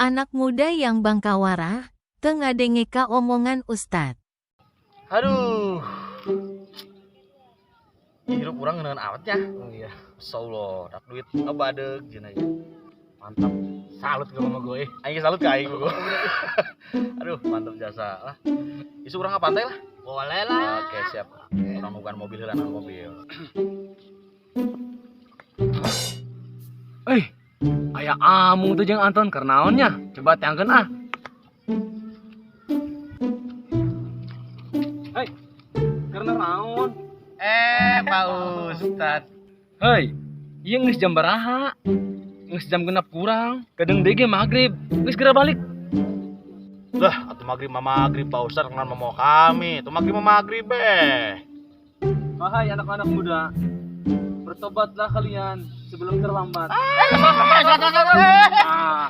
Anak muda yang bangkawarah, teu ngadenge ka omongan ustad. Aduh. Hirup urang ngeunaan awet nya. Oh iya, Insyaallah, dak duit ngebadeug jeung aja. Mantap. Salut gue sama gue. Aing salut ka aing gua. Aduh, mantap jasa lah. Isuk urang ka pantai lah. Boleh lah. Oke, siap. Urang bukan mobil heula, mobil. Eh, aya Amung tuh jeung Anton keur naon nya? Coba teangkeun ah. Hei, keur naon? Eh, Pak Ustad. Hei, ieu geus jam baraha? Geus jam 6 kurang. Kadang deui ge magrib. Geus geura balik. Lah, atuh magrib mah magrib Pak Ustad kenal mau kami. Atuh magrib mah magrib eh. Wahai anak-anak muda, bertobatlah kalian sebelum terlambat. Ah.